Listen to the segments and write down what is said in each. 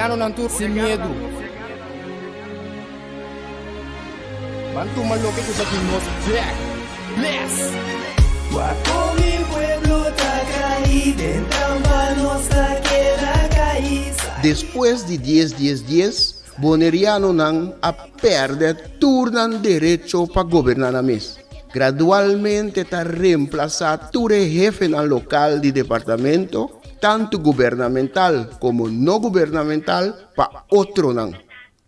Bonerianonan tur sin miedu. Ban tuma loke ku ta di nos bek. Bless! Wak kon mi pueblo ta kai den trampa nos ta keda kai. Despues di dies dies dies, Bonerianonan a pèrdè tur nan derecho pa goberná nan mes. Gradualmente ta remplasá tur e hefenan lokal di departamento, tantu gubernamental komo no gubernamental, pa otronan.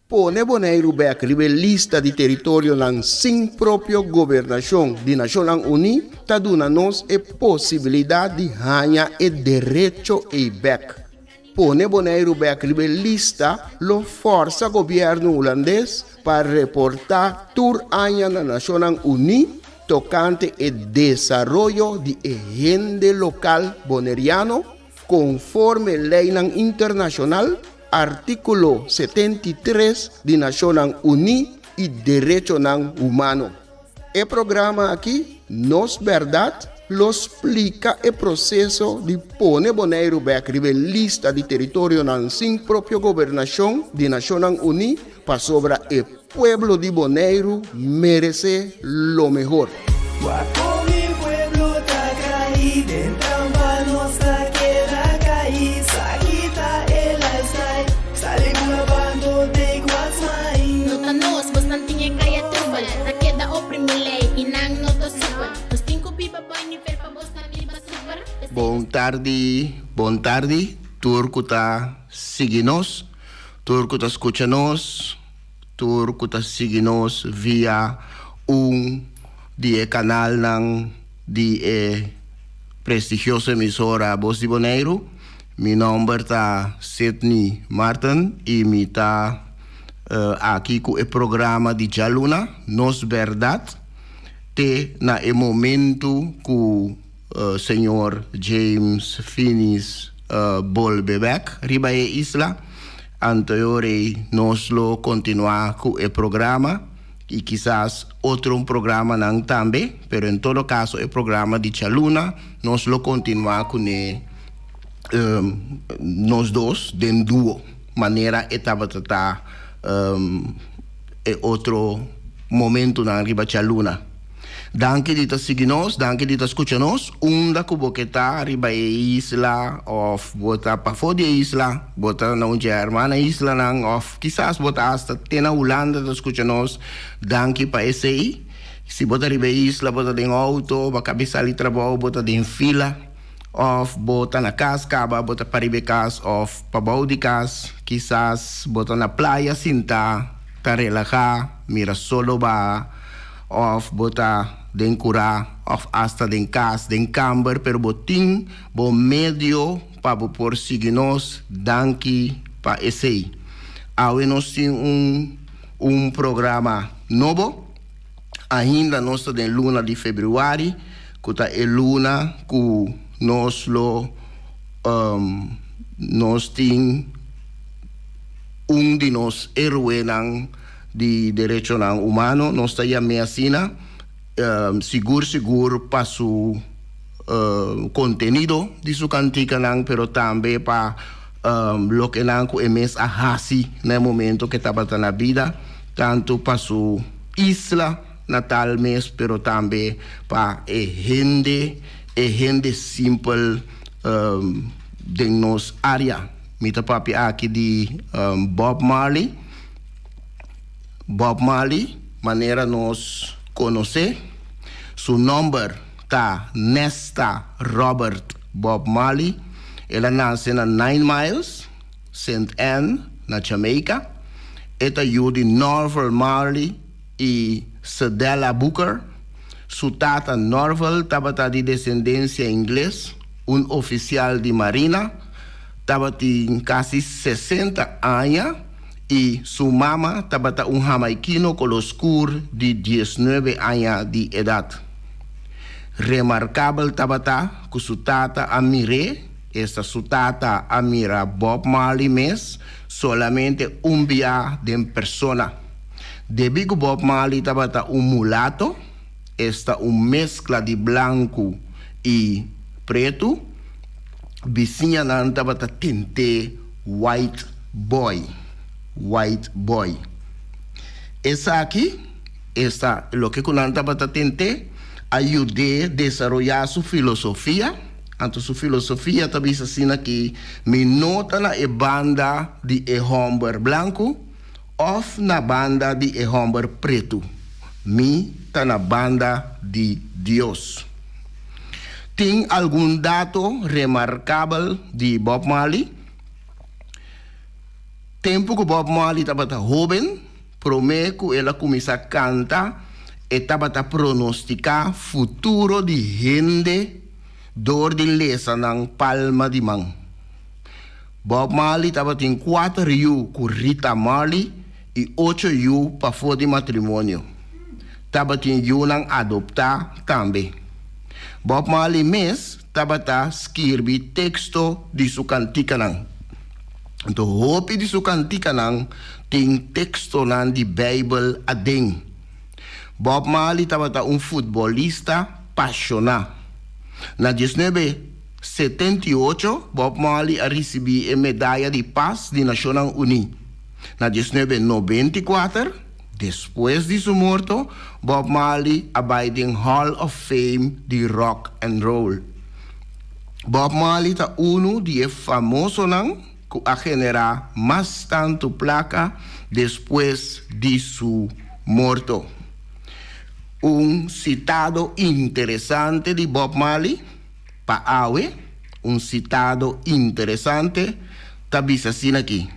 Pone Boneiru bèk riba e lista di teritorionan sin propio gobernashon di Nashonnan Uní ta duna nos e posibilidat di haña e derecho ei bèk. Pone Boneiru bèk riba e lista lo fòrsa gobièrnu hulandes pa reportá tur aña na Nashonnan Uní tokante e desaroyo di e hende lokal boneriano konforme leinan internashonal, artíkulo 73 di Nashonnan Uní i derechonan humano. E programa aki, Nos Bèrdat, lo splika e proseso di pone Boneiru bèk riba e lista di teritorionan sin propio gobernashon di Nashonnan Uní pasobra e pueblo di Boneiru meresé lo mehor. Wak kon mi pueblo ta kai den trampa nos ta keda kai sa kita e lifestyle sali bula bando take what's mine. No ta nos, bosnan tin e kaya trubel Ta keda oprimi lei i nan no ta supel Nos tin ku biba bai nivel pa bosnan biba super P'esei Bon tardi, bon tardi tur ku ta sigui nos, tur ku ta skucha nos, tur ku ta sigui nos via un di e kanalnan di e prestigioso emisora Bos di Boneiru. Mi nòmber ta Sidney Marten i mi ta aki ku e programa di djaluna Nos Bèrdat te na e momentu ku señor James Finies bolbe bèk riba e isla. Anto e ora ei nos lo kontinuá ku e programa i kisas otro programanan tambe, pero en todo kaso e programa di djaluna nos lo kontinuá kuné nos dos den duo manera e tabata ta e otro momentunan riba djaluna. Danki di ta sigui nos, danki di ta skucha nos, unda ku bo ke ta riba e isla òf bo ta pafó di e isla, bo ta na un dje hermana islanan òf kisas bo ta asta te na Hulanda ta skucha nos, danki pa esei. Si bo ta riba e isla, bo ta den outo, bo a kabi sali trabou, bo ta den fila òf bo ta na kas kaba, bo ta pariba e kas òf pabou di kas, kisas bo ta na playa sintá ta relahá, mira solo baha. Of bo ta den kurá of asta den kas, den kamber, pero bo tin bo medio pa bo por sigui nos, danki pa esei. Awe nos tin un un programa nobo, ainda nos ta den luna di februari, ku ta e luna ku nos lo nos tin un di nos héroenan di derechonan humano, nos ta yam'é asina, sigur sigur pa su kontenido di su kantikanan, pero tambe pa lokenan ku e mes a hasi na e momento ku e tabata na bida, tantu pa su isla natal mes, pero tambe pa e hende, e hende simpel den nos área. Mi ta papia aki di Bob Marley. Bob Marley, manera nos konos'é, su nòmber ta Nesta Robert Bob Marley. El a nase na Nine Miles, Sint Ann, na Jamaica. E ta yu di Norval Marley i Cedella Booker. Su tata Norval tabata di desendensia ingles, un ofisial di marina. Tabatin kasi 60 aña i su mama tabata un hamaikino koló skur di diesnuebe aña di edat. Remarkabel tabata ku su tata a mir'é, esta su tata a mira Bob Marley mes solamente un bia den persona. Debí ku Bob Marley tabata un mulato, esta un meskla di blanku i pretu, bisiñanan tabata tent'é white. Boy, White Boy. Esaki, esta loke ku nan tabata tent'é, a yud'é desaroyá su filosofia. Anto su filosofia ta bisa asina ki, Mi no ta na e banda di e hòmber blanku òf na banda di e hòmber pretu. Mi ta na banda di Dios. Tin algun dato remarkabel di Bob Marley. Tempu ku Bob Marley tabata hóben, promé ku el a kuminsá kanta, e tabata pronostiká futuro di hende dor di lesa nan palma di man. Bob Marley tabatin kuater yu ku Rita Marley i ocho yu pafó di matrimonio. Tabatin yunan adoptá tambe. Bob Marley mes tabata skirbi teksto di su kantikanan. Anto hopi di su kantikanan tin tekstonan di Beibel aden. Bob Marley tabata un futbolista pashoná. Na 1978 Bob Marley a risibí e Medaya di Pas di Nashonnan Uní. Na 1994, despues di su morto, Bob Marley a bai den Hall of Fame di Rock and Roll. Bob Marley ta unu di e famosonan ku a generá mas tantu plaka despues di su morto. Un sitado interesante di Bob Marley pa awe, un sitado interesante ta bisa asina aki,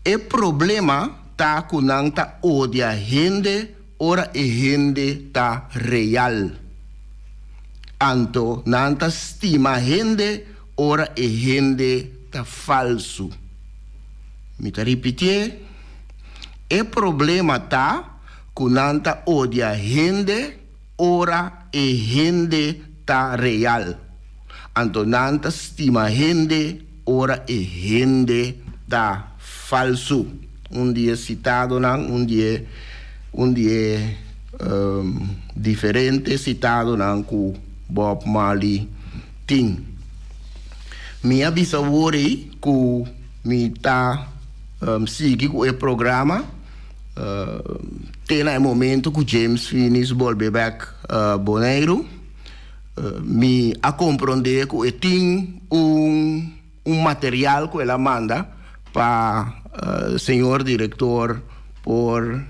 E problema ta ku nan ta odia hende ora e hende ta real. Anto nan ta stima hende ora e hende ta falsu. Mi ta ripitié, E problema ta ku nan ta odia hende ora e hende ta real. Anto nan ta stima hende ora e hende ta falsu. Un di e sitadonan, un di e un di e diferente sitadonan ku Bob Marley tin. Mi a bisa wor ei ku mi ta sigui ku e programa te na e momento ku James Finies bolbe bek Boneiru. Mi a komprondé ku e tin un un material ku el a manda pa señor direktor por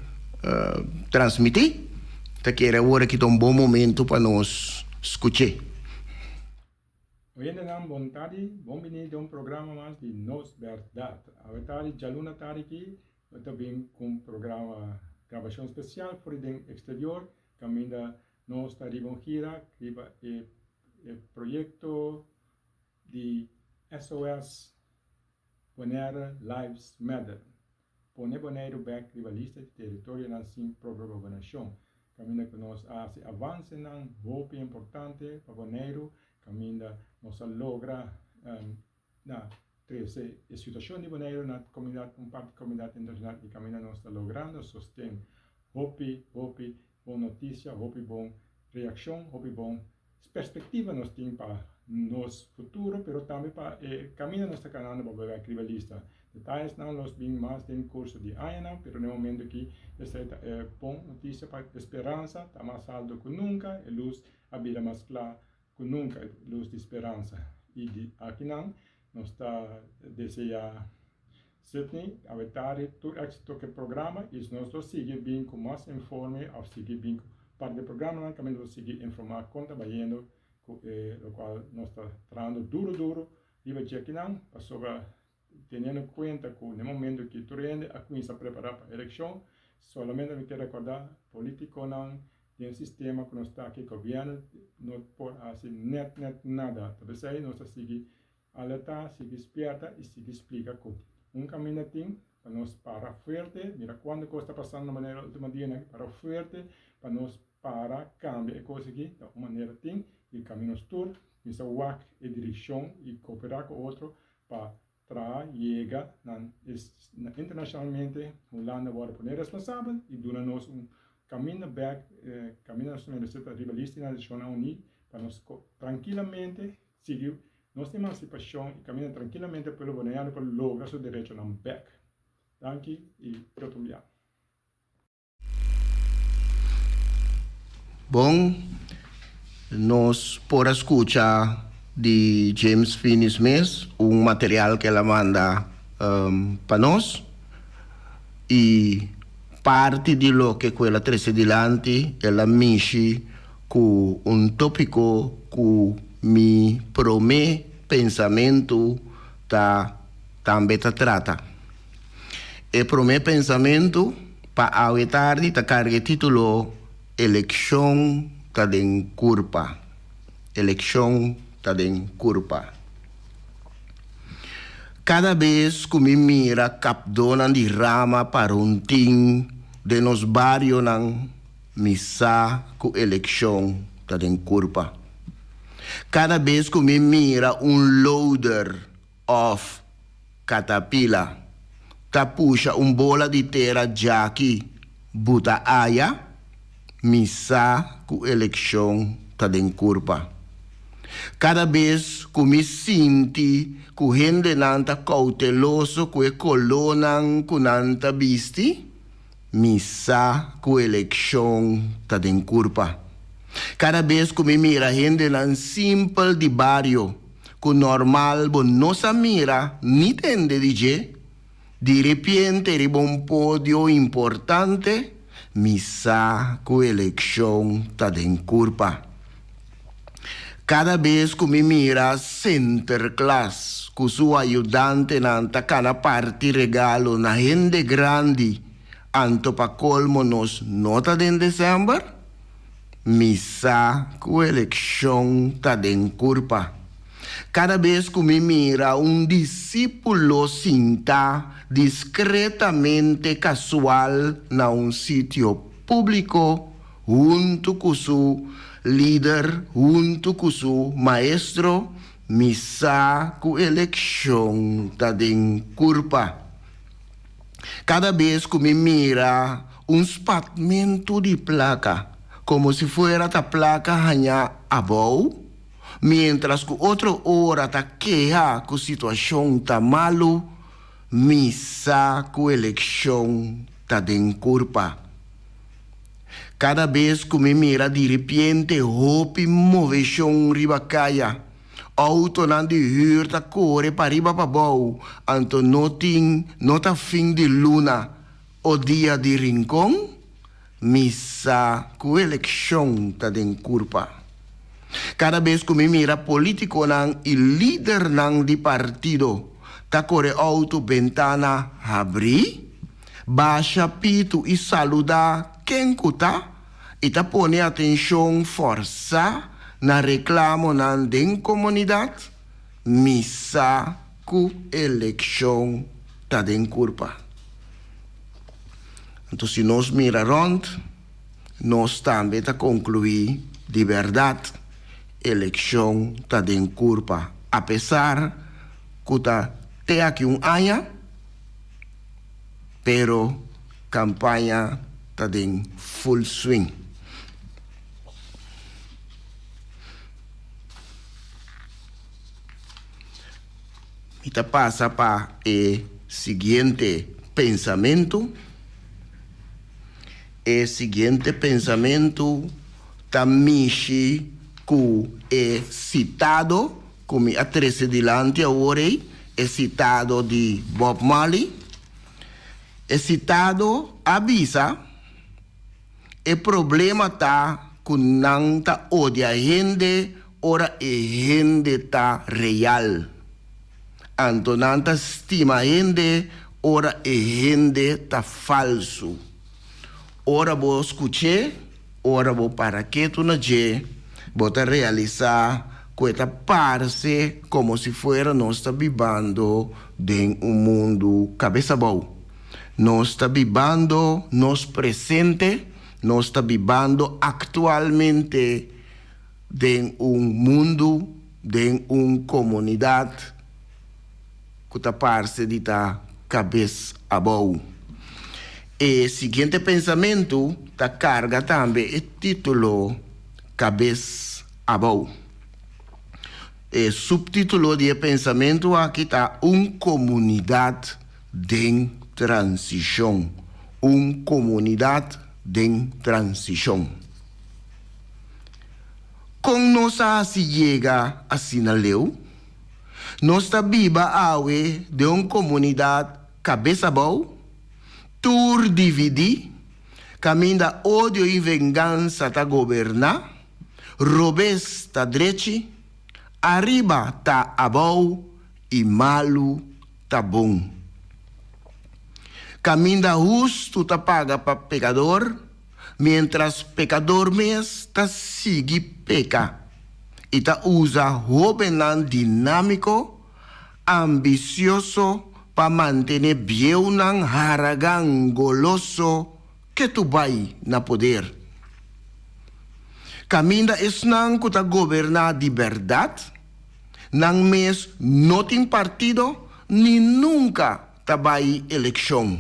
transmití. Ta kere awor aki ta un bon momento pa nos skuch'é. Oyentenan bon tardi, bon bini den un programa mas di Nos Berdad. Awe tardi djaluna tardi aki no ta bin ku un programa grabashon spesial for di den eksterior kaminda nos ta riba un gira riba e proyekto di SOS Bonaire Lives Matter. Pone Boneiru bek riba lista di teritorionan sin propio gobernashon, kaminda ku nos a hasi avansenan hopi importante pa Boneiru, kaminda nos a logra na trese e situashon di Boneiru na komunidat, un parti di komunidat internashonal i kaminda nos ta logrando sosten. Hopi, hopi bon notisia, hopi bon reakshon, hopi bon perspektiva nos tin pa nos futuro, pero tambe pa e kaminda nos ta kanando pa bai riba lista. Detayesnan los bin mas den kurso di añanan, pero na e momento aki esei ta e bon notisia pa e speransa ta mas alto ku nunka, e lus a bira mas kla ku nunka, e lus di speransa. I di akinan nos ta deseá Sidney, awe tardi tur éxito ku e programa i nos lo sigui bin ku mas informe òf sigui bin ku parti di e programanan kaminda lo sigui informá kon ta bayendo ku e lokual nos ta trahando duru duru riba dje akinan pasobra teniendo kuenta ku na e momento ki tur hende a kuminsá prepará pa elekshon solamente mi ke rekordá politikonan den sistema ku nos ta aki gobièrnu no por hasi nèt nèt nada ta p'esei nos ta sigui Alerta, sigui spierta i sigui splika ku un kaminda tin pa nos para fuerte, mira kuantu kos ta pasando na manera ultimo dianan aki, para fuerte pa nos para kambia e kos aki, ta un manera tin i kaminda nos tur mester wak e direkshon i koperá ku otro pa traha yega na internashonalmente Hulanda wòrdu pone responsabel i duna nos un kaminda bèk, kaminda nos mester ta riba lista di Nashonnan Uní pa nos trankilamente sigui. Nos emansipashon i kaminda trankilamente pueblo Boneiano por logra su derechonan bèk. Danki i te otro bia. Bon, nos por a skucha di James Finis mes un material ku el a manda pa nos i parti di loke ku el a trese dilanti el a mishi ku un tópiko ku mi promé pensamentu ta tambe ta trata. E promé pensamentu pa awe tardi ta karga e título Elekshon ta den kurpa. Elekshon ta den kurpa. Kada bes ku mi mira kapdónan di rama paruntin den nos barionan, mi sa ku elekshon ta den kurpa. Kada bes ku mi mira un loader òf katapila ta pusha un bola di tera djaki buta aya, mi sa ku elekshon ta den kurpa. Kada bes ku mi sinti ku hendenan ta kouteloso ku e kolónan ku nan ta bisti, Mi sa ku elekshon ta den kurpa. Kada bes ku mi mira hendenan simpel di bario ku normal bo no sa mira ni tende di dje, di repente riba un podio importante, mi sa ku elekshon ta den kurpa. Kada bes ku mi mira Sinterklaas ku su ayudantenan ta kana parti regalo na hende grandi, anto pa kolmo nos no ta den desèmber, mi sa ku elekshon ta den kurpa. Kada bes ku mi mira un disípulo sintá diskretamente kasual na un sitio públiko, Huntu ku su lider, huntu ku su maestro, mi sa ku e lekshon ta den kurpa. Kada bes ku mi mira un spatmentu di plaka, komo si fuera ta plaka hañá abou, miéntras ku otro ora ta keha ku situashon ta malu, mi sa ku e lekshon ta den kurpa. Kada bes ku mi mira diripiente hopi moveshon riba kaya, outonan di hür ta kore pariba pabou, anto no tin no ta fin di luna o dia di Rincon, mi sa ku elekshon ta den kurpa. Kada bes ku mi mira politikonan i lidernan di partido ta kore outo bentana habrí, Basha pitu i saludá ken ku ta i ta pone atenshon fòrsá na reklamonan den komunidat, mi sa ku elekshon ta den kurpa. Anto si nos mira rònt, nos tambe ta konkluí di bèrdat elekshon ta den kurpa, apesar ku ta te aki un aña. Pero campaña ta den full swing. Mi ta pasa pa e siguiente pensamentu. E siguiente pensamentu ta mishi cu e citado Ku mi a trese dilanti awor ei e sitado di Bob Marley. E sitado a bisa, E problema ta ku nan ta odia hende ora e hende ta real. Anto nan ta stima hende ora e hende ta falsu. Ora bo skuch'é, Ora bo para ketu na dje, bo ta realisá ku e ta parse komo si fuera nos ta bibando den un mundu kabes abou. Nos ta bibando nos presente, nos ta bibando aktualmente den un mundu, den un komunidat ku ta parse di ta kabes abou. E siguiente pensamentu ta karga tambe e título Kabes Abou. E suptítulo di e pensamentu aki ta Un komunidat den transishon. Un komunidat den transishon. Kon nos a hasi yega asina leu? Nos ta biba awe den un komunidat kabes abou, tur dividí, kaminda odio i vengansa ta goberná, robes ta drechi, ariba ta abou i malu ta bon. Kaminda hustu ta paga pa pekador, miéntras pekador mes ta sigui peka i ta usa hóbennan dinámiko, ambisioso pa mantené bieunan haragan goloso ketu bai na poder. Kaminda esnan ku ta goberná di bèrdat, nan mes no tin partido ni nunka ta bai elekshon,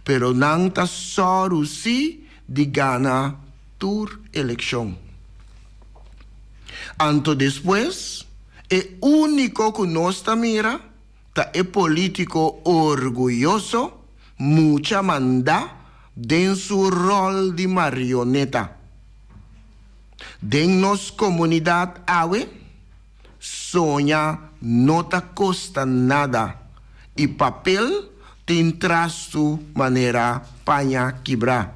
pero nan ta sòru sí di gana tur elekshon. Anto despues e úniko ku nos ta mira ta e polítiko orguyoso mucha mandá den su ròl di marioneta. Den nos komunidat awe, Soña no ta kosta nada i papel tin trastu manera paña kibrá.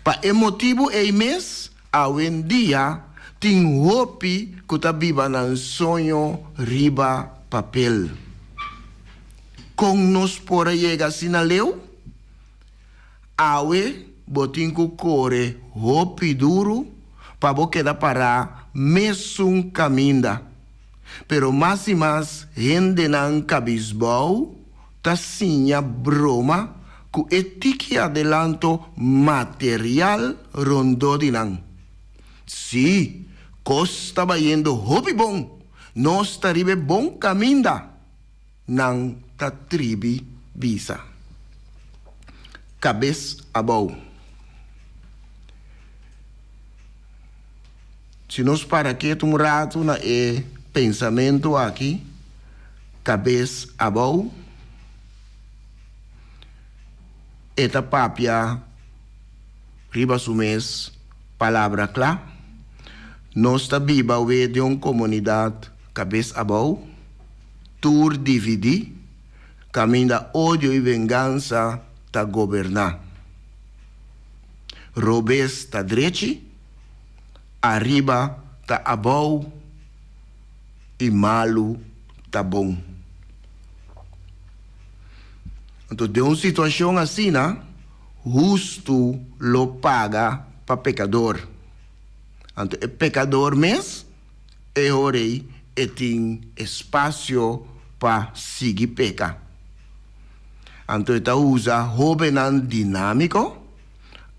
Pa e motibu ei mes, awendia tin hopi ku ta biba nan soño riba papel. Kon nos por a yega asina leu? Awe bo tin ku kore hopi duru pa bo keda pará mesun kaminda. Pero mas i mas hendenan kabisbou ta siña broma ku e tiki adelanto material rondó di nan. Sí, kos ta bayendo hopi bon, nos ta riba e bon kaminda! Nan ta tribi bisa. Kabes abou. Si nos para ketu un ratu na e pensamentu aki, kabes abou, e ta papia riba su mes palabra kla. Nos ta biba awe den un komunidat kabes abou. Tur dividí, kaminda odio i vengansa ta goberná. Robes ta drechi, ariba ta abou i malu ta bon. Anto den un situashon asina, hustu lo paga pa pekador. Anto e pekador mes E ora ei e tin espasio pa sigui peka. Anto e ta usa hóbennan dinámiko,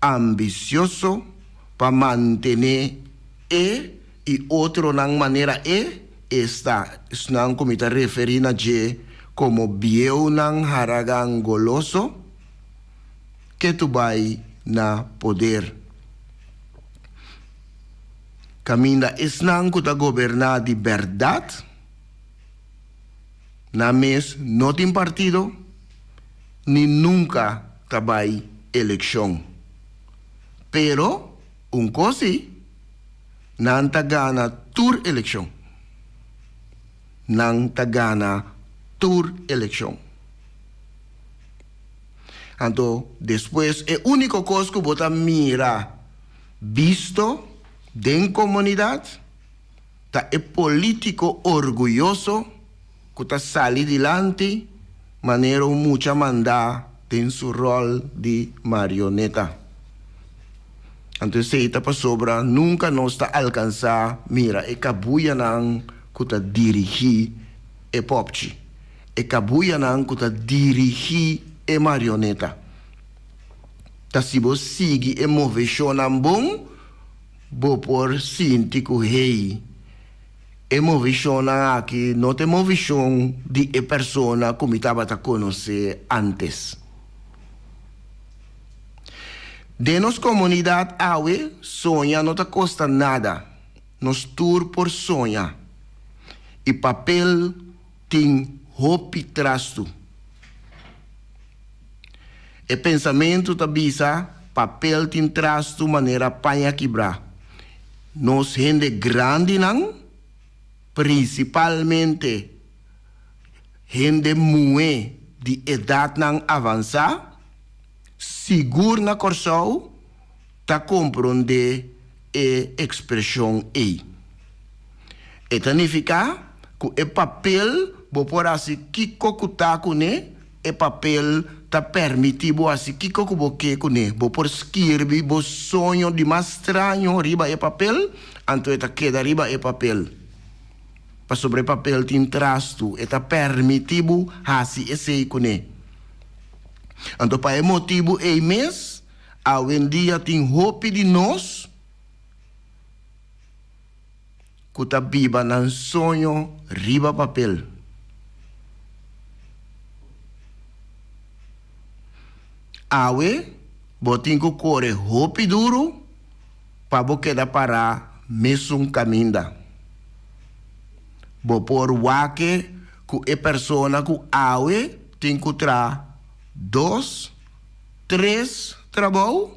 ambisioso pa mantené e i otronan manera e, esta, esnan ku mi ta referí na dje komo bieunan haragan goloso, ketu bai na poder. Kaminda esnan ku ta goberná di bèrdat, nan mes no tin partido ni nunka ta bai elekshon. Pero un kos si, nan ta gana tur elekshon. Nan ta gana tur elekshon. Anto despues e úniko kos ku bo ta mira bisto den komunidat ta e polítiko orguyoso ku ta sali dilanti manera un mucha mandá den su ròl di marioneta. Anto esei ta pasobra nunka nos ta alkansá mira e kabuyanan ku ta dirigí e pòpchi, e kabuyanan ku ta dirigí e marioneta. Ta si bo sigui e moveshonnan bon, bo por sinti ku, hey, e moveshonnan aki no ta e moveshon di e persona ku mi tabata konosé ántes. Den nos komunidat awe, soña no ta kosta nada. Nos tur por soña. I papel tin hopi trastu. E pensamentu ta bisa papel tin trastu manera paña kibrá. Nos hende grandinan, prinsipalmente hende muhé di edatnan avansá, sigur na Kòrsou ta komprondé e ekspreshon ei. E ta nifiká ku e papel bo por hasi kiko ku ta kuné, e papel ta permití bo hasi kiko ku bo ke kuné. Bo por skirbi bo soño di mas straño riba e papel, anto e ta keda riba e papel. Pasobra e papel tin trastu, e ta permití bo hasi esei kuné. Anto pa e motibu ei mes, awendia tin hopi di nos ku ta biba nan soño riba papel. Awe bo tin ku kore hopi duru pa bo keda pará mesun kaminda. Bo por wak-e ku e persona ku awe tin ku traha dos, tres trabou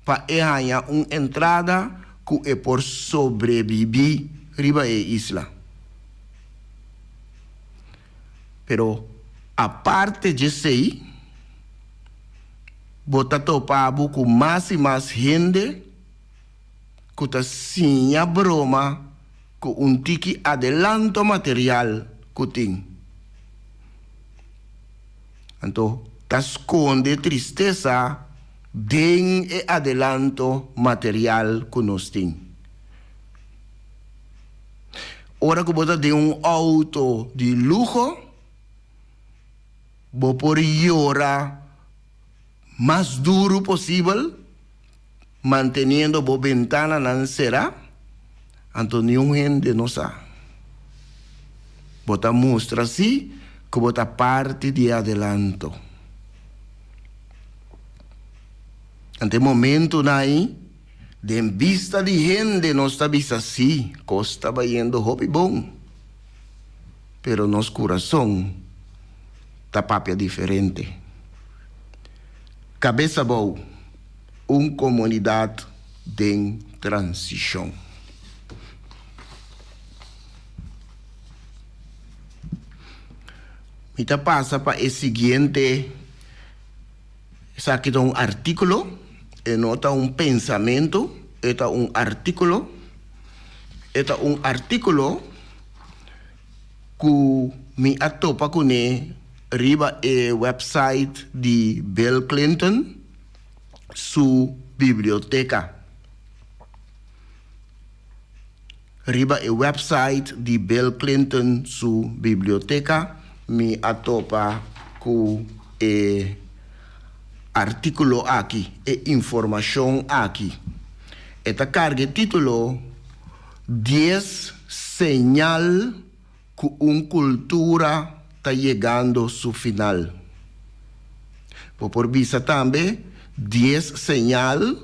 pa e haña un entrada ku e por sobrebibí riba e isla. Pero aparte djesei, bo ta topa bo ku mas i mas hende ku ta siña broma ku un tiki adelanto material ku tin. Anto ta skonde tristesa den e adelanto material ku nos tin. Ora ku bo ta den un outo di luho, bo por yora mas duru posibel, manteniendo bo bentananan será, anto niun hende no sa. Bo ta mustra sí ku bo ta parti di e adelanto. Ante e momentunan ei, den bista di hende nos ta bisa sí, kos ta bayendo hopi bon, pero nos kurason ta papia diferente. Kabes abou, un komunidat den transishon. Mi ta pasa pa e siguiente, esaki ta un artíkulo, e no ta un pensamentu, e ta un artíkulo, e ta un artíkulo ku mi a topa kuné riba e website di Bill Clinton su biblioteka. Riba e website di Bill Clinton su biblioteka mi a topa ku e artíkulo aki, e informashon aki. E ta karga e título Dies señal ku un kultura ta yegando su final. Bo por bisa tambe dies señal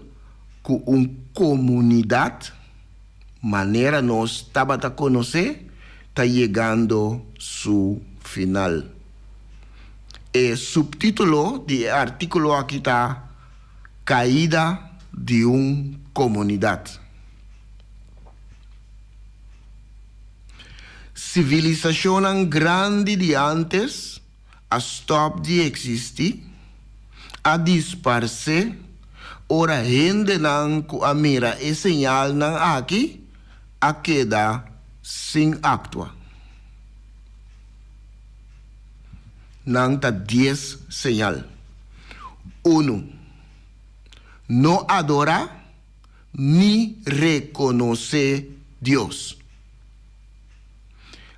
ku un komunidat, manera nos tabata konosé, ta yegando su final. E suptítulo di e artíkulo aki ta Kaida di un komunidat. Sivilisashonnan grandi di ántes a stòp di eksistí, a disparsé, ora hendenan ku a mira e señalnan aki a keda sin aktua. Nan ta dies señal. Unu, No adorá ni rekonosé Dios.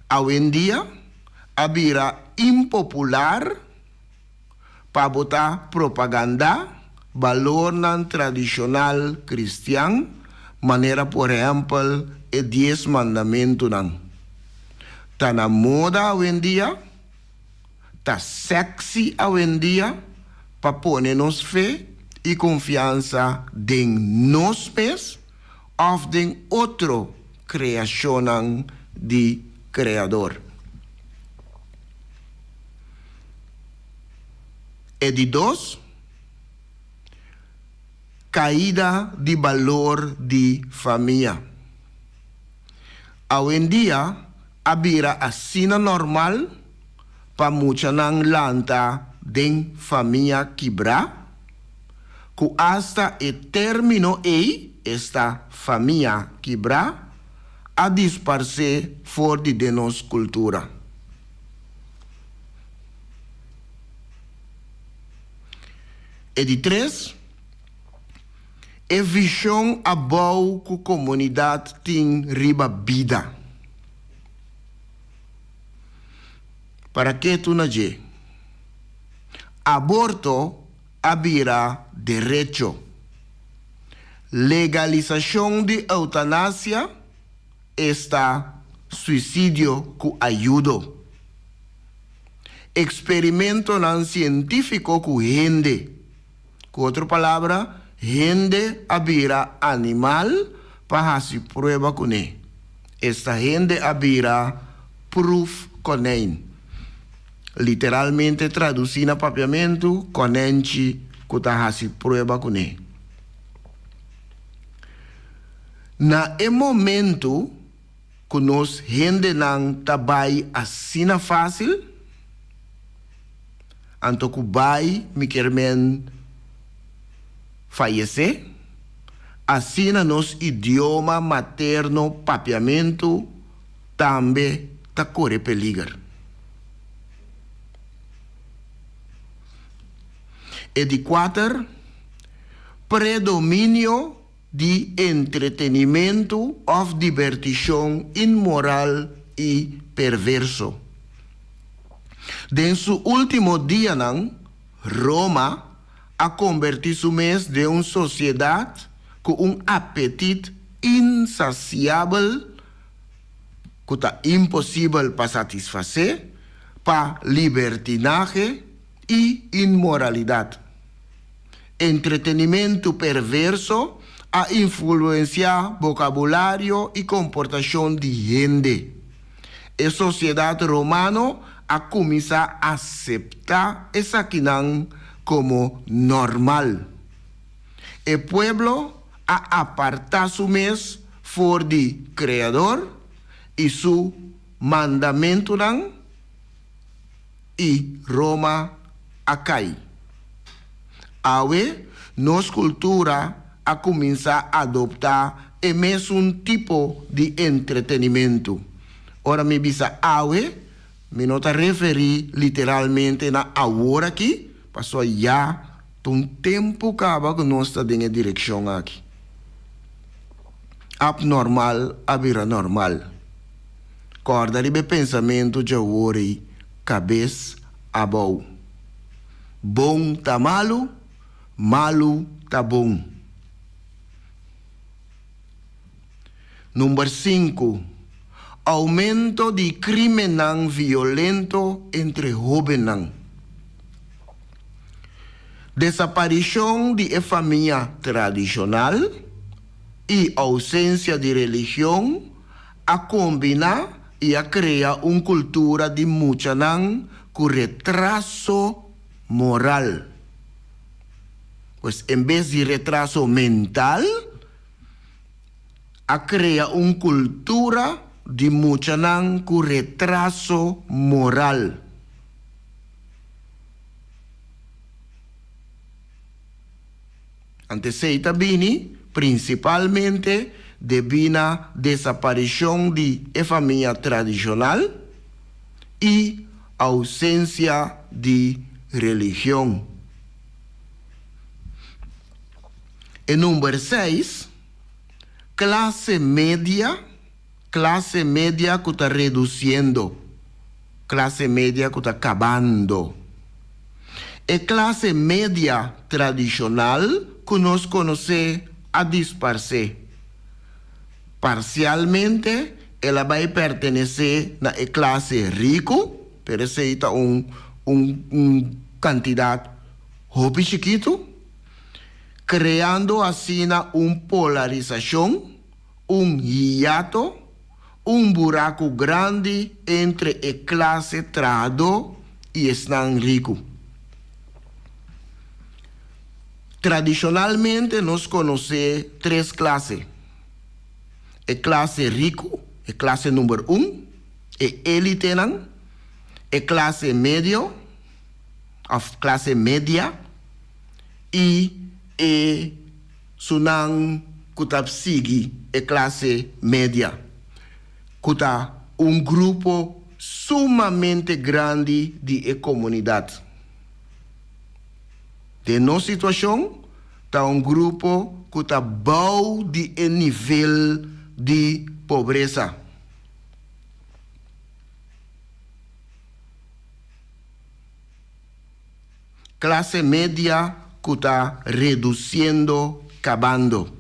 Awendia a bira impopular pa bo ta propagandá balornan tradishonal kristian manera por ehèmpel e Dies Mandamentunan. Ta na moda awendia, ta sexy awendia pa pone nos fe i konfiansa den nos mes òf den otro kreashonnan di. Kreador. E di dos, kaida di balor di famia. Awendia a bira asina normal pa muchanan lanta den famia kibrá, ku asta e término ei, esta famia kibrá, a disparsé for di den nos kultura. E di tres, e vishon abou ku komunidat tin riba bida. Para ketu na dje. Aborto a bira derecho. Legalisashon di eutanasia, esta suisidio ku ayudo. Eksperimentonan sientífiko ku hende. Ku otro palabra, hende a bira animal pa hasi prueba kuné. Esta hende a bira proefkonijn. Literalmente tradusí na papiamentu, konènchi ku ta hasi prueba kuné. Na e momentu ku nos hendenan ta bai asina fásil, anto ku bai mi kier men fayesé, asina nos idioma materno papiamentu tambe ta kore peliger. E di kuater, predominio di entretenimentu òf dibertishon inmoral i perverso. Den su último dianan, Roma a kombertí su mes den un sosiedat ku un apetit insasiabel ku ta imposibel pa satisfasé, pa libertinahe i inmoralidat. Entretenimentu perverso a influensiá bokabulario i komportashon di hende. E sosiedat romano a kuminsá aseptá esakinan komo normal. E pueblo a apartá su mes for di Kreador i su mandamentunan i Roma a kai. Awe nos kultura a kuminsá adoptá e mesun tipo di entretenimentu. Ora mi bisa awe, mi no ta referí literalmente na awor aki, pasobra ya ta un tempu kaba ku nos ta den e direkshon aki. Apnormal a bira normal. Kòrda riba e pensamentu djawor ei, kabes abou. Bon ta malu, malu ta bon. Number sinku, Oumento di krímennan violento entre hóbennan. Desaparishon di e famia tradishonal i ousensia di religion a kombiná i a krea un kultura di muchanan ku retraso moral. Pues en bes di retraso mental, a krea un kultura di muchanan ku retraso moral. Ante esei ta bini prinsipalmente debí na desaparishon di e famia tradishonal i ousensia di religion. E number seis, klase media, klase media ku ta redusiendo, klase media ku ta kabando. E klase media tradishonal ku nos konosé a disparsé. Parsialmente el a bai pertenesé na e klase riku, pero esei ta un un un kantidat hopi chikitu, kreando asina un polarisashon, un hiato, un buraku grandi entre e klase trahadó i esnan riku. Tradishonalmente nos konosé tres klase, e klase riku, e klase number un, e élitenan, e klase medio òf klase media i e sunan ku ta sigui e klase media, ku ta un grupo sumamente grandi di e komunidat. Den nos situashon ta un grupo ku ta bou di e nivel di pobresa. Klase media ku ta redusiendo kabando.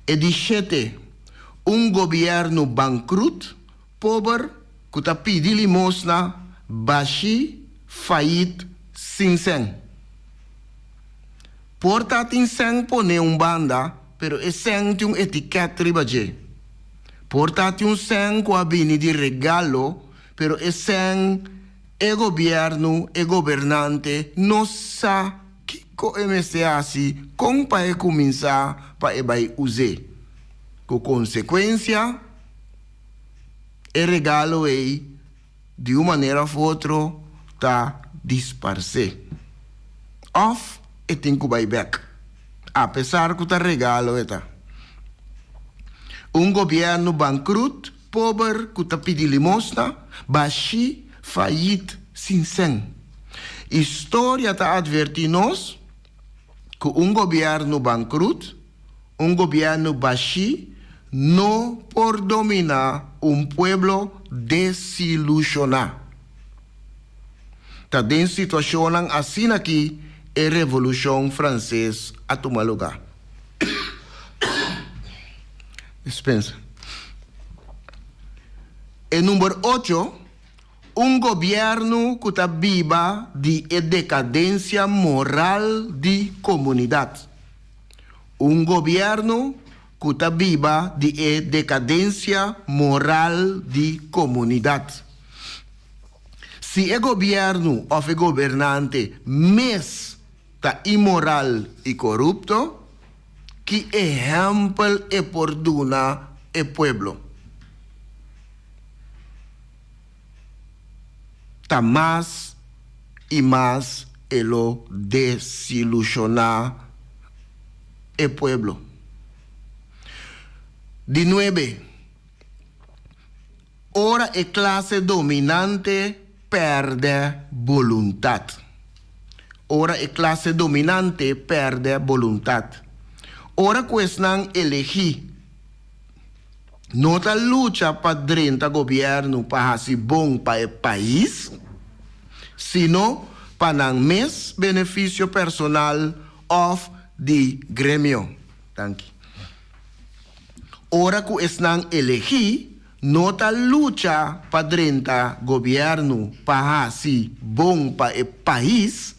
E di shete, un gobièrnu bankrut, pober ku ta pidi limosna, bashí, fayit, sin sèn. Por ta tin sèn poné un banda, pero e sèn tin un etikèt riba dje. Por ta tin un sèn ku a bini di regalo, pero e sèn E gobièrnu, e gobernante no sa kiko e mester hasi kon pa e kuminsá pa e bai us'é. Ku konsekuensia, e regalo ei di un manera òf otro ta disparsé òf e tin ku bai bèk, apesar ku ta regalo e ta. Un gobièrnu bankrut Pober ku ta pidi limosna, bashí, fayit, sin sèn. Historia ta atvertí nos ku un gobièrnu bankrut, un gobièrnu bashí no por dominá un pueblo desilushoná. Ta den situashonnan asina ki e Revolushon Franses a tuma lugá. Dispensa. E number ocho, un gobièrnu ku ta biba di e dekadensia moral di komunidat. Un gobièrnu ku ta biba di e dekadensia moral di komunidat. Si e gobièrnu òf e gobernante mes ta inmoral i korupto, ki ehèmpel e por duna e pueblo? Ta mas i mas e lo desilushoná e pueblo. Di nuebe. Ora e klase dominante pèrdè boluntat. Ora e klase dominante pèrdè boluntat. Ora ku esnan elegí no ta lucha pa drenta gobièrnu pa hasi bon pa e pais, sino pa nan mes benefisio personal òf di gremio. Danki. Ora ku esnan elegí no ta lucha pa drenta gobièrnu pa hasi bon pa e pais,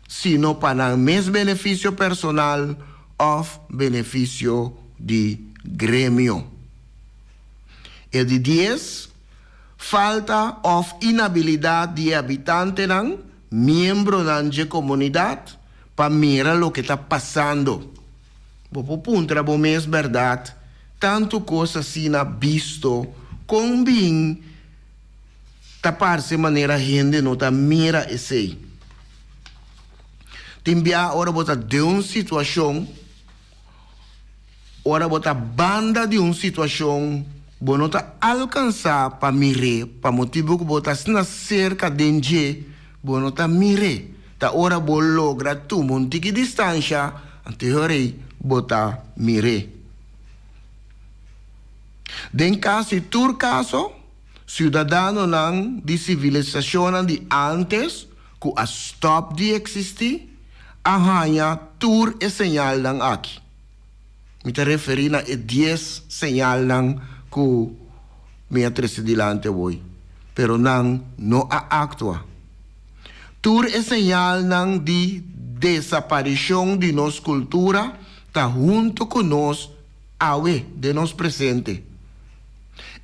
sino pa nan mes benefisio personal òf benefisio di gremio. E di dies, falta òf inabilidat di e habitantenan, miembronan dje komunidat, pa mira loke ta pasando. Bo por puntra bo mes bèrdat, tantu kos asina bisto, kon bin ta parse manera hende no ta mira esei? Tin bia ora bo ta den un situashon, ora bo ta banda di un situashon, bo no ta alkansá pa mir'é pa motibu ku bo ta asina serka den dje, Bo no ta mir'é. Ta ora bo logra tuma un tiki distansha, anto e ora ei bo ta mir'é. Den kasi tur kaso, siudadanonan di sivilisashonnan di ántes ku a stòp di eksistí, a haña tur e señalnan aki. Mi ta referí na e dies señalnan ku mi a trese dilanti awor, pero nan no a aktua. Tur e señalnan di desaparishon di nos kultura ta huntu ku nos awe den nos presente.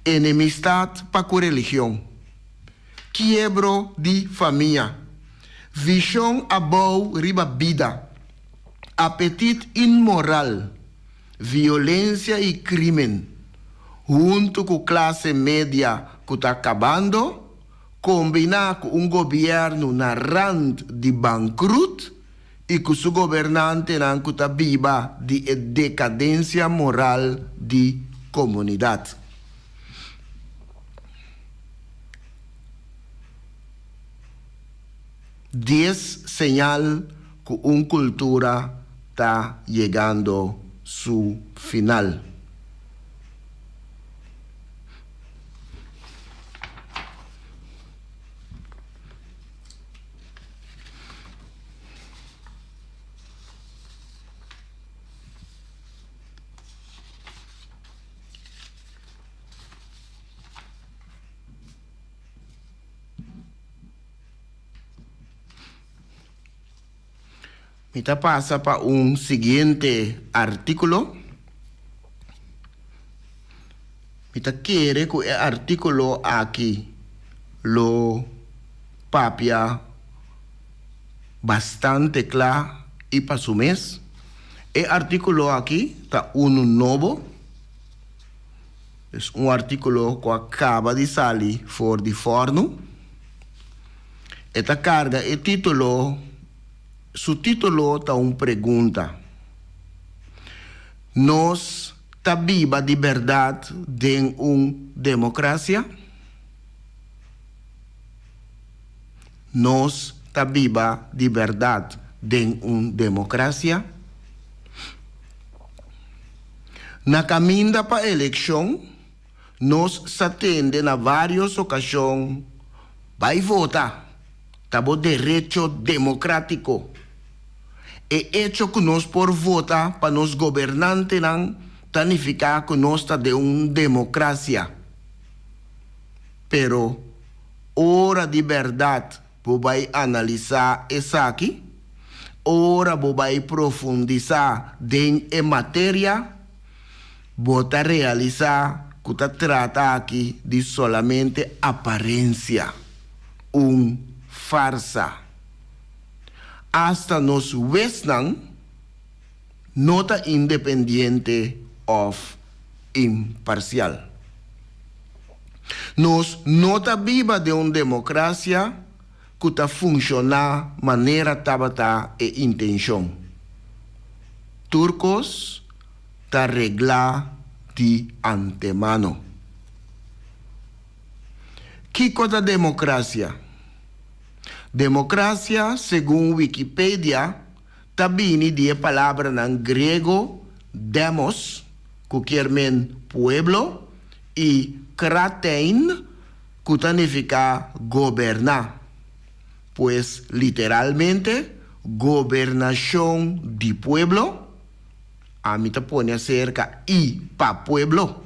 Enemistat pa ku religion. Kiebro di famia. Vishon abou riba bida. Apetit inmoral. Violensia i krímen. Huntu ku klase media ku ta kabando, kombiná ku un gobièrnu na rand di bankrut i ku su gobernantenan ku ta biba di e dekadensia moral di komunidat. Dies señal ku un kultura ta yegando su final. Mi ta pasa pa un siguiente artíkulo. Mi ta kere ku e artíkulo aki lo papia bastante kla i pa su mes. E artíkulo aki ta unu nobo. Es un artíkulo ku a kaba di sali for di fòrnu. E ta karga e título, su título ta un pregunta, Nos ta biba di bèrdat den un demokrasia? Nos ta biba di bèrdat den un demokrasia? Na kaminda pa elekshon, nos sa tende na vários okashon, Bai vota! Ta bo derecho demokratiko. E echo ku nos por vota pa nos gobernantenan ta nifiká ku nos ta den un demokrasia. Pero, ora di bèrdat Bo bai analisá esaki? Ora bo bai profundisá den e materia, bo ta realisá ku ta trata aki di solamente aparensia, un farsa. Asta nos wesnan no ta independiente òf imparsial. Nos no ta biba den un demokrasia ku ta funshoná manera tabata e intenshon. Tur kos ta reglá di antemano. Kiko ta demokrasia? Demokrasia, segun Wikipedia, ta bini di e palabranan griego demos, ku kier men pueblo, i kratein, ku ta nifiká goberná. Pues literalmente, gobernashon di pueblo, ami ta pone aserka i pa pueblo.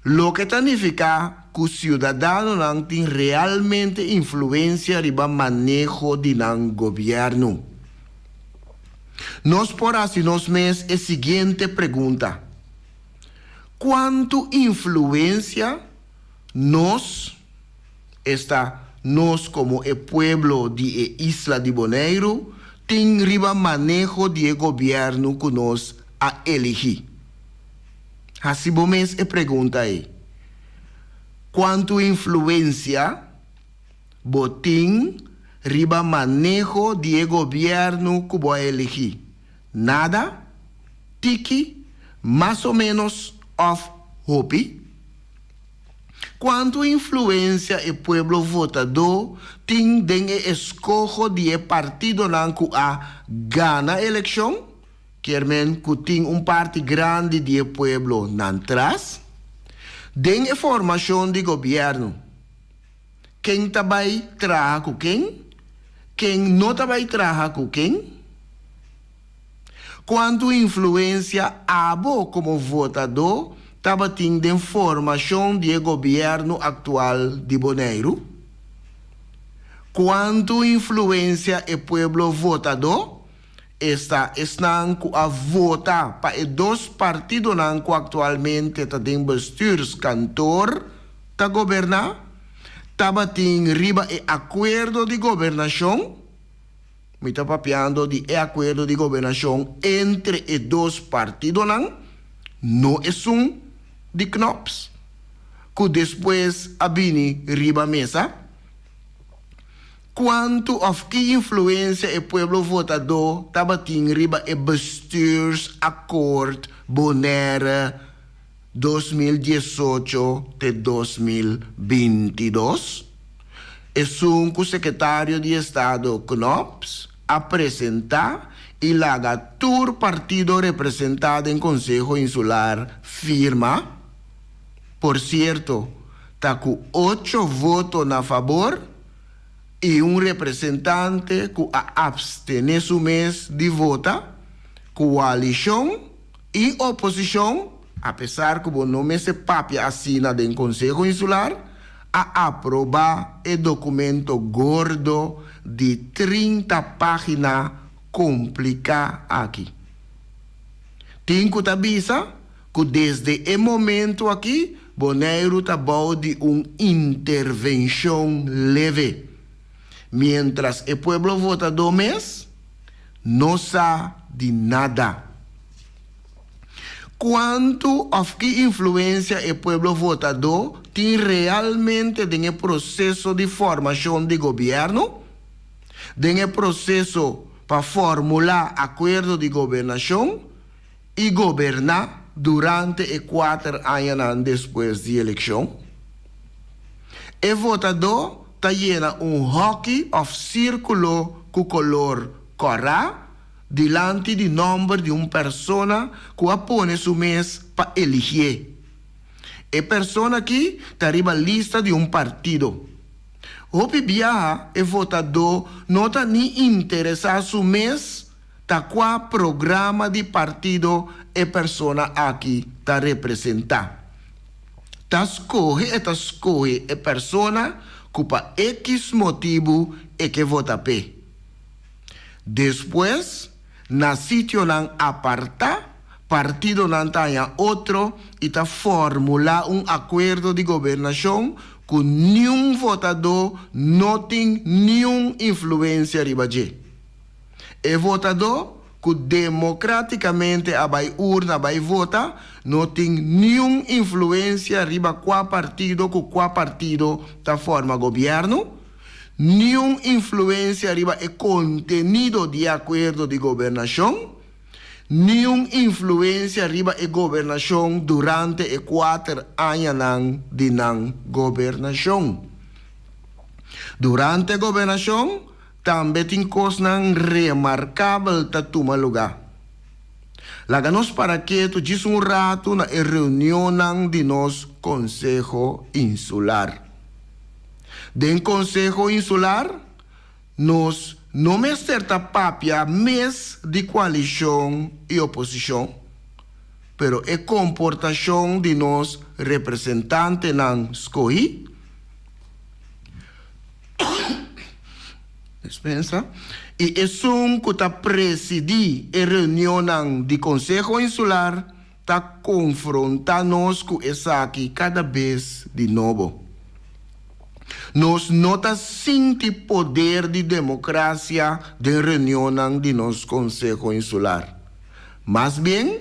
Loke ta nifiká ku siudadanonan tin realmente influensia riba maneho di nan gobièrnu. Nos por hasi nos mes e siguiente pregunta, Kuantu influensia nos, esta nos komo e pueblo di e isla di Boneiru, tin riba maneho di e gobièrnu ku nos a eligí? Hasi bo mes e pregunta ei, Kuantu influensia bo tin riba maneho di e gobièrnu ku bo a eligí? Nada, tiki, mas o ménos òf hopi? Kuantu influensia e pueblo votadó tin den e eskoho di e partidonan ku a gana elekshon? Kier men ku tin un parti grandi di e pueblo nan tras. Den e formashon di gobièrnu, ken ta bai traha ku ken, ken no ta bai traha ku ken? Kuantu influensia abo komo votadó tabatin den formashon di e gobièrnu aktual di Boneiru? Kuantu influensia e pueblo votadó? Esta esnan ku a vota pa e dos partidonan ku aktualmente ta den bestuurskantoor ta goberná, tabatin riba e akuerdo di gobernashon, mi ta papiando di e akuerdo di gobernashon entre e dos partidonan, no esun di Knops, ku despues a bini riba mesa. Kuantu òf ki influensia e pueblo votadó tabatin riba e Bestuursakkoord Bonaire 2018 te 2022? Esun ku Sekretario di Estado Knops a presentá i laga tur partido representá den Konseho Insular firma? Por sierto, ta ku ocho voto na fabor i un representante ku a abstené su mes di vota, koalishon i oposishon, apesar ku bo no mester papia asina den Konseho Insular, a aprobá e dokumento gordo di 30 página kompliká aki. Tin ku ta bisa ku desde e momento aki Boneiru ta bou di un intervenshon leve, miéntras e pueblo votadó mes no sa di nada. Kuantu òf ki influensia e pueblo votadó tin realmente den e proseso di formashon di gobièrnu, den e proseso pa formulá akuerdo di gobernashon i goberná durante e kuater añanan despues di elekshon? E votadó ta yena un hòki òf sírkulo ku kolor kòrá dilanti di nòmber di un persona ku a pone su mes pa eligié. E persona akí ta riba lista di un partido. Hopi biaha e votadó no ta ni interesá su mes ta kua programa di partido e persona aki ta representá. Ta skohe e ta skohe e persona ku pa ekis motibu e ke vota p'e. Despues, na sitionan apartá, partidonan ta haña otro i ta formulá un akuerdo di gobernashon ku niun votadó no tin niun influensia riba dje. E votadó ku demokrátikamente a bai urna bai vota no tin niun influensia riba kua partido ku kua partido ta forma gobièrnu, niun influensia riba e kontenido di e akuerdo di gobernashon, niun influensia riba e gobernashon durante e kuater añanan di nan gobernashon. Durante gobernashon Tambe tin kosnan remarkabel ta tuma lugá. Laga nos para ketu djis un ratu na e reunionnan di nos Konseho Insular. Den Konseho Insular nos no mester ta papia mes di koalishon i oposishon, pero e komportashon di nos representantenan skohí, Dispensa. I esun ku ta presidí e reunionnan di Konseho Insular ta konfrontá nos ku esaki kada bes di nobo. Nos no ta sinti poder di demokrasia den reunionnan di nos Konseho Insular. Mas bien,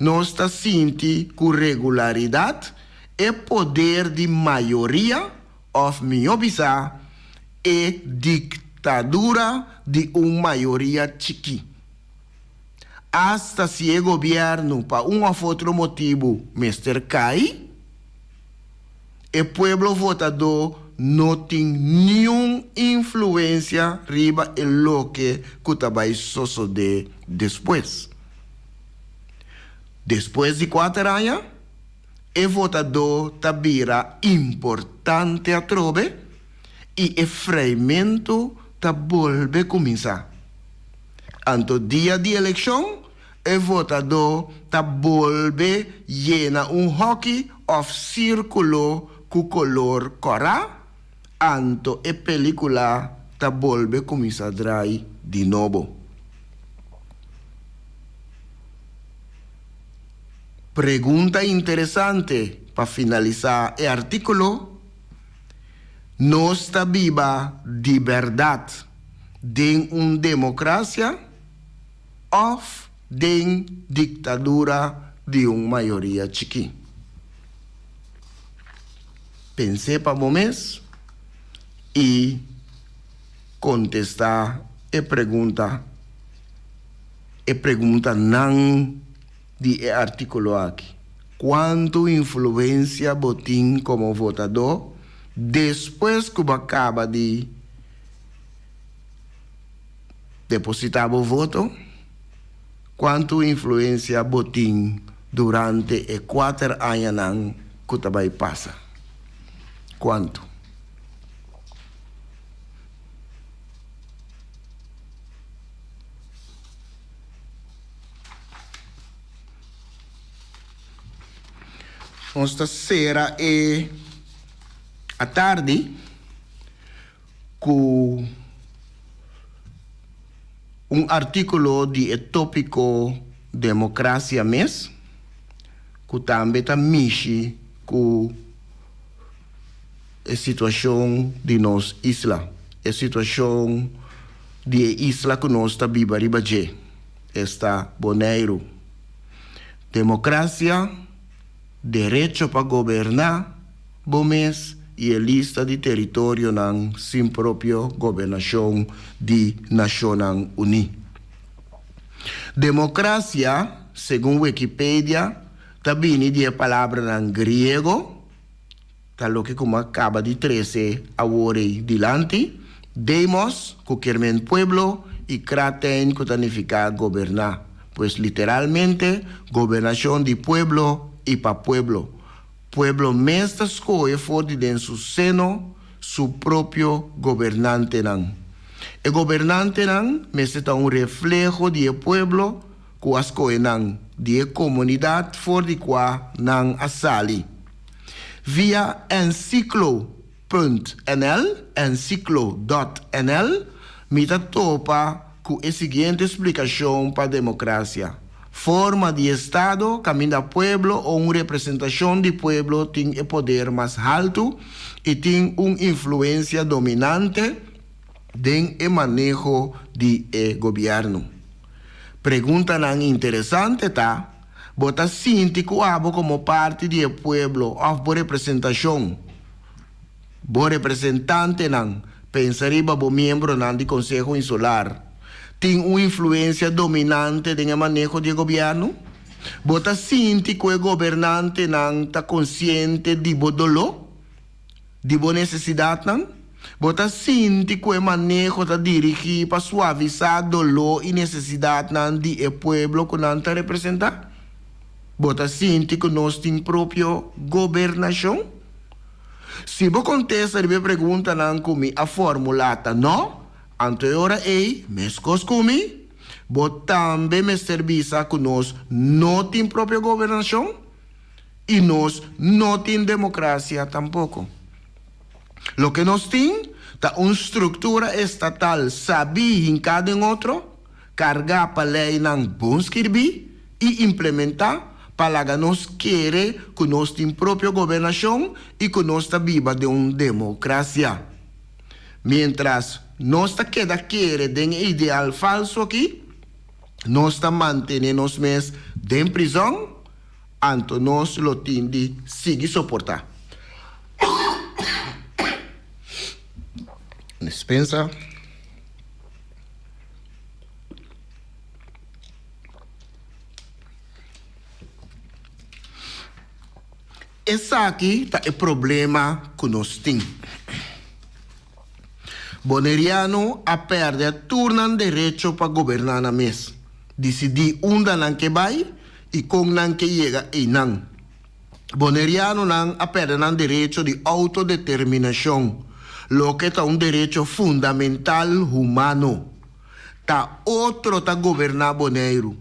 nos ta sinti ku regularidat e poder di mayoria Òf mihó bisá, e diktadura di un mayoria chikí. Asta si e gobièrnu pa un òf otro motibu mester kai, e pueblo votadó no tin niun influensia riba e loke ku ta bai sosodé despues. Despues di kuater aña, E votadó ta bira importante atrobe i e freimentu ta bolbe kuminsá. Anto dia di elekshon e votadó ta bolbe yena un hòki òf sírkulo ku kolor kòrá, anto e pelíkula ta bolbe kuminsá drai di nobo. Pregunta interesante pa finalisá e artíkulo, Nos ta biba di bèrdat den un demokrasia òf den diktadura di un mayoria chikí? Pens'é pa bo mes i kontestá e pregunta, e preguntanan. Di e artíkulo aki, kuantu influensia bo tin komo votadó despues ku bo a kaba di depositá bo voto? Kuantu influensia bo tin durante e kuater añanan ku ta bai pasa? Kuantu? Nos ta sera e atardi ku un artíkulo di e tópiko Demokrasia mes, ku tambe ta mishi ku e situashon di nos isla, e situashon di e isla ku nos ta biba riba dje, esta Boneiru. Demokrasia, derecho pa goberná bo mes i e lista di teritorionan sin propio gobernashon di Nashonnan Uní. Demokrasia, segun Wikipedia, ta bini di e palabranan griego, Ta loke ku mi a kaba di trese awor ei dilanti, demos, ku kier men pueblo, i kratein, ku ta nifiká goberná. Pues literalmente, gobernashon di pueblo i pa pueblo. Pueblo mes ta skohe for di den su seno su propio gobernantenan. E gobernantenan mester ta un refleho di e pueblo ku a skohe nan, di e komunidat for di kua nan a sali. Via encyclo punt nl, encyclo dot nl, mi ta topa ku e siguiente splikashon pa demokrasia, Forma di estado kaminda pueblo o un representashon di pueblo tin e poder mas haltu i tin un influensia dominante den e maneho di e gobièrnu. Preguntanan interesante ta, Bo ta sinti ku abo komo parti di e pueblo òf bo representashon, bo representantenan, pensa riba bo miembronan di Konseho Insular, tin un influensia dominante den e maneho di e gobièrnu? Bo ta sinti ku e gobernantenan ta konsiente di bo doló? Di bo nesesidatnan? Bo ta sinti ku e maneho ta dirigí pa suavisá doló i nesesidatnan di e pueblo ku nan ta representá? Bo ta sinti ku nos tin propio gobernashon? Si bo kontesta riba e preguntanan ku mi a formulá ta nò, anto e ora ei, meskos ku mi, bo tambe mester bisa ku nos no tin propio gobernashon. I nos no tin demokrasia tampoko. Loke nos tin ta un struktura estatal sabí hinká den otro, kargá pa leinan bon skirbí i implementá pa laga nos kere ku nos tin propio gobernashon i ku nos ta biba den un demokrasia. Miéntras nos ta keda kere den e ideal falsu akí, nos ta mantené nos mes den prizòn. Anto nos lo tin di sigui soportá. Dispensa. Esaki ta e problema ku nos tin. Boneriano a pèrdè tur nan derecho pa goberná nan mes, disidí unda nan ke bai i kon nan ke yega einan. Bonerianonan a pèrdè nan derecho di outodeterminashon, loke ta un derecho fundamental humano. Ta otro ta goberná Boneiru.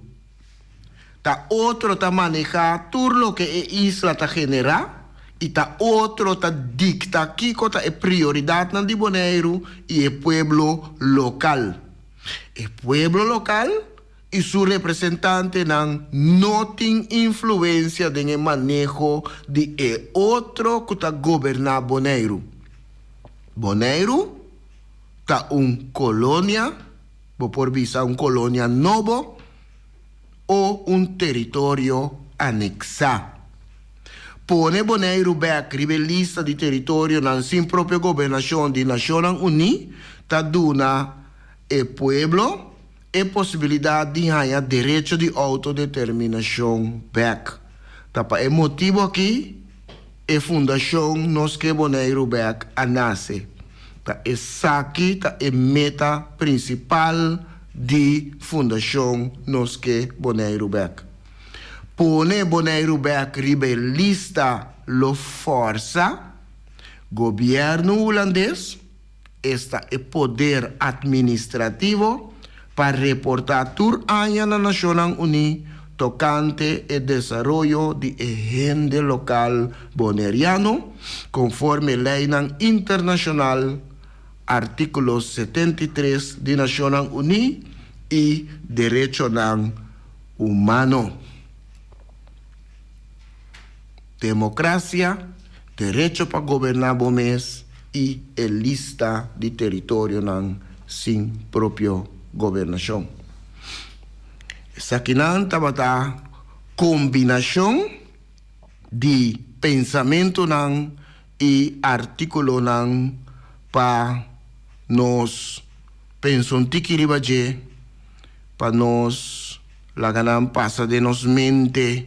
Ta otro ta manehá tur loke e isla ta generá i ta otro ta dikta kiko ta e prioridatnan di Boneiru i e pueblo lokal. E pueblo lokal? i su representantenan no tin influensia den e maneho di e otro ku ta goberná Boneiru. Boneiru ta un kolonia, bo por bisa un kolonia nobo o un teritorio aneksá. Pone Boneiru bèk riba e lista di teritorionan sin propio gobernashon di Nashonnan Uní ta duna e pueblo e posibilidat di haña derecho di outodeterminashon bèk. Ta pa e motibu akí e Fundashon Nos Ke Boneiru Bèk a nase. Ta esaki ta e meta prinsipal di Fundashon Nos Ke Boneiru Bèk. Pone Boneiru bèk riba e lista lo fòrsa gobièrnu hulandes, esta e poder atministrativo, pa reportá tur aña na Nashonnan Uní tokante e desaroyo di e hende lokal boneriano konforme leinan internashonal, artíkulo 73 di Nashonnan Uní, i derechonan humano. Demokrasia, derecho pa goberná bo mes i e lista di teritorionan sin propio gobernashon. Esakinan tabata kombinashon di pensamentunan i artíkulonan pa nos pensa un tiki riba dje, pa nos laga nan pasa den nos mente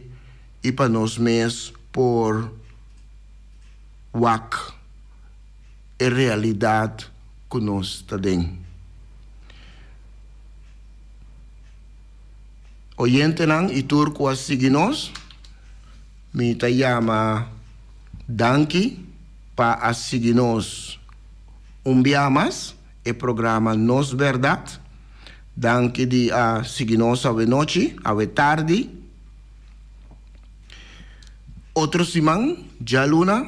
i pa nos mes por wak e realidat ku nos ta den. Oyentenan i tur ku a sigui nos, mi ta yama danki pa a sigui nos un bia mas. E programa Nos Berdad. Danki di a sigui nos awe nochi, awe tardi. Otro siman, djaluna,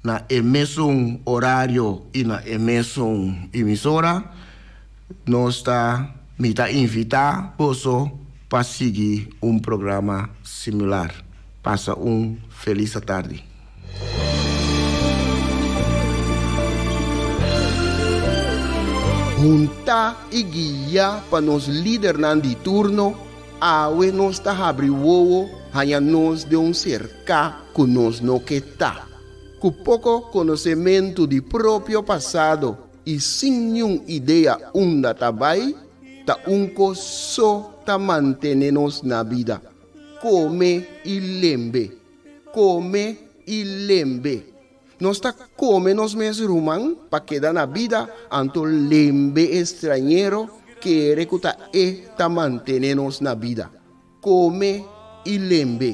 na e mesun orario y na e mesun emisora, nos ta, mi ta invita boso pa sigui un programa similar. Pasa un feliz atardi. Huntá i guiá pa nos lidernan di turno, awe nos ta habri wowo haña nos den un serká ku nos no ke ta. Ku poko konosementu di propio pasado i sin niun idea unda ta bai, ta un kos so ta mantené nos na bida, kome i lembe. Kome i lembe. Nos ta kome nos mes ruman pa keda na bida, anto lembe e strañero kere ku ta e ta mantene nos na bida. Kome i lembe.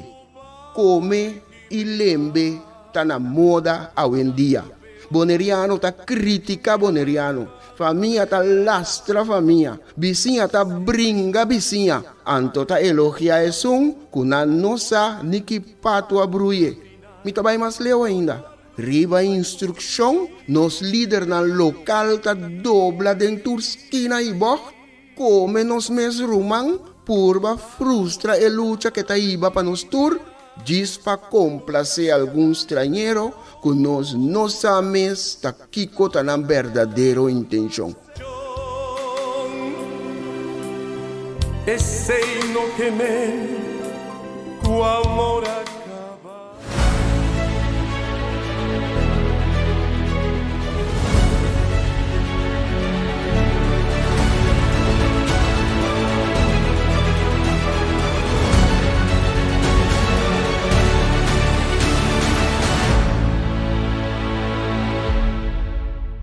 Kome i lembe ta na moda awendia. Boneriano ta kritika boneriano. Famia ta lastra famia. Bisiña ta bringa bisiña. Anto ta elogia esun ku nan no sa ni ki patu a bruye. Mi ta bai mas leu ainda. Riba instrukshon, nos lidernan lokal ta dobla den tur skina i bògt, kome nos mes ruman, purba frustra e lucha ke ta hiba pa nos tur, djis pa komplasé algun strañero ku nos no sa mes ta kiko ta nan berdadero intenshon. Esei no ke men ku amor a.